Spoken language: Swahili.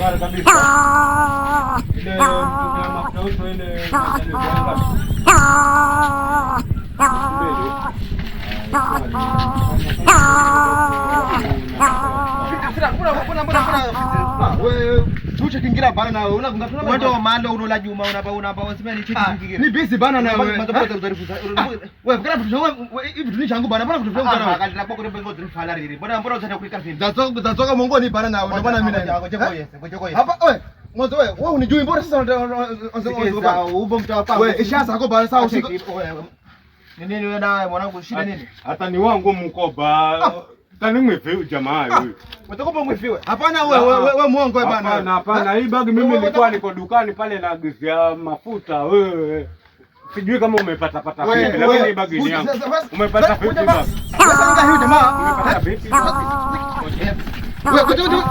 Habari kabisa. Ile mtungi ya mafuta uso ile Wewe kingira bana na una Wewe malo unola juma unapa unapa wasema ni cheki kingira. Ni busy bana na wewe. Wewe kana vitu wewe hivi vitu ni changu bana bana vitu vyangu bana. Akali kwa kutembe zimfala riri. Mbona mbona utaka kulika vipi? Zatsoka zatsoka mongo ni bana na wewe bana mimi na. Hapa wewe mwanzo wewe wewe unijui mbona sasa unataka ubo mtawapa. Wewe ishaanza kwa bana sawa usiku. Ni nini wewe nawe mwanangu shida nini? Hata ni wangu mkoba. Tani mwivi jamaa huyu. Utakopa mwiviwe. Hapana wewe wewe muongo wewe bana. Hapana hapana, hii bagi mimi nilikuwa niko dukani pale naagizia mafuta wewe. Sijui kama umepata pata vipi, lakini hii bagi ni yangu. Umepata vipi bagi? Sasa huyu jamaa. Umepata vipi? Wewe kutu kutu.